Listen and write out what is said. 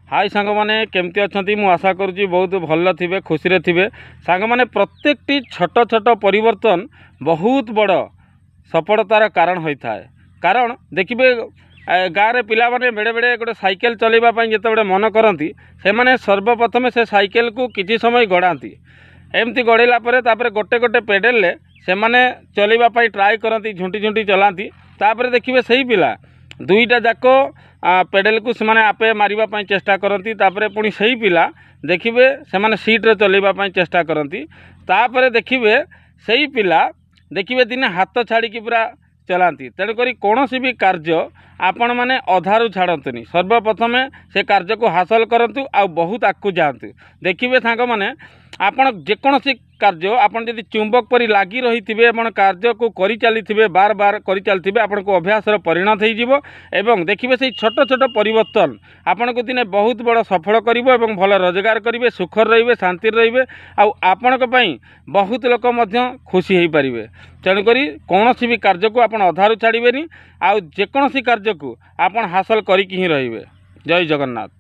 High ସାଙ୍ଗମାନେ, କେମିତି ଅଛନ୍ତି? ମୁଁ ଆଶା କରୁଛି ବହୁତ ଭଲ ଥିବେ, ଖୁସିରେ ଥିବେ। ସାଙ୍ଗମାନେ, ପ୍ରତ୍ୟେକଟି ଛୋଟ ଛୋଟ ପରିବର୍ତ୍ତନ ବହୁତ ବଡ଼ ସଫଳତାର କାରଣ ହୋଇଥାଏ। କାରଣ ଦେଖିବେ, ଗାଁରେ ପିଲାମାନେ ବେଳେବେଳେ ଗୋଟେ ସାଇକେଲ ଚଲାଇବା ପାଇଁ ଯେତେବେଳେ ମନ କରନ୍ତି, ସେମାନେ ସର୍ବପ୍ରଥମେ ସେ ସାଇକେଲକୁ କିଛି ସମୟ ଗଡ଼ାନ୍ତି। ଏମିତି ଗଡ଼େଇଲା ପରେ ତାପରେ ଗୋଟେ ଗୋଟେ ପେଡ଼େଲରେ ସେମାନେ ଚଲାଇବା ପାଇଁ ଟ୍ରାଏ କରନ୍ତି, ଝୁଣ୍ଟି ଝୁଣ୍ଟି ଚଲାନ୍ତି। ତାପରେ ଦେଖିବେ ସେଇ ପିଲା ଦୁଇଟା ଯାକ ପେଡ଼େଲକୁ ସେମାନେ ଆପେ ମାରିବା ପାଇଁ ଚେଷ୍ଟା କରନ୍ତି। ତାପରେ ପୁଣି ସେଇ ପିଲା ଦେଖିବେ ସେମାନେ ସିଟ୍ରେ ଚଲାଇବା ପାଇଁ ଚେଷ୍ଟା କରନ୍ତି। ତାପରେ ଦେଖିବେ ସେଇ ପିଲା ଦେଖିବେ ଦିନେ ହାତ ଛାଡ଼ିକି ପୁରା ଚଲାନ୍ତି। ତେଣୁକରି କୌଣସି ବି କାର୍ଯ୍ୟ ଆପଣମାନେ ଅଧାରୁ ଛାଡ଼ନ୍ତୁନି। ସର୍ବପ୍ରଥମେ ସେ କାର୍ଯ୍ୟକୁ ହାସଲ କରନ୍ତୁ ଆଉ ବହୁତ ଆଗକୁ ଯାଆନ୍ତୁ। ଦେଖିବେ ସାଙ୍ଗମାନେ, ଆପଣ ଯେକୌଣସି କାର୍ଯ୍ୟ ଆପଣ ଯଦି ଚୁମ୍ବକ ପରି ଲାଗି ରହିଥିବେ, ଆପଣ କାର୍ଯ୍ୟକୁ କରିଚାଲିଥିବେ, ବାର ବାର କରିଚାଲିଥିବେ, ଆପଣଙ୍କୁ ଅଭ୍ୟାସର ପରିଣତ ହେଇଯିବ ଏବଂ ଦେଖିବେ ସେଇ ଛୋଟ ଛୋଟ ପରିବର୍ତ୍ତନ ଆପଣଙ୍କୁ ଦିନେ ବହୁତ ବଡ଼ ସଫଳ କରିବ ଏବଂ ଭଲ ରୋଜଗାର କରିବେ, ସୁଖରେ ରହିବେ, ଶାନ୍ତିରେ ରହିବେ ଆଉ ଆପଣଙ୍କ ପାଇଁ ବହୁତ ଲୋକ ମଧ୍ୟ ଖୁସି ହେଇପାରିବେ। ତେଣୁକରି କୌଣସି ବି କାର୍ଯ୍ୟକୁ ଆପଣ ଅଧାରୁ ଛାଡ଼ିବେନି ଆଉ ଯେକୌଣସି କାର୍ଯ୍ୟକୁ ଆପଣ ହାସଲ କରିକି ହିଁ ରହିବେ। ଜୟ ଜଗନ୍ନାଥ।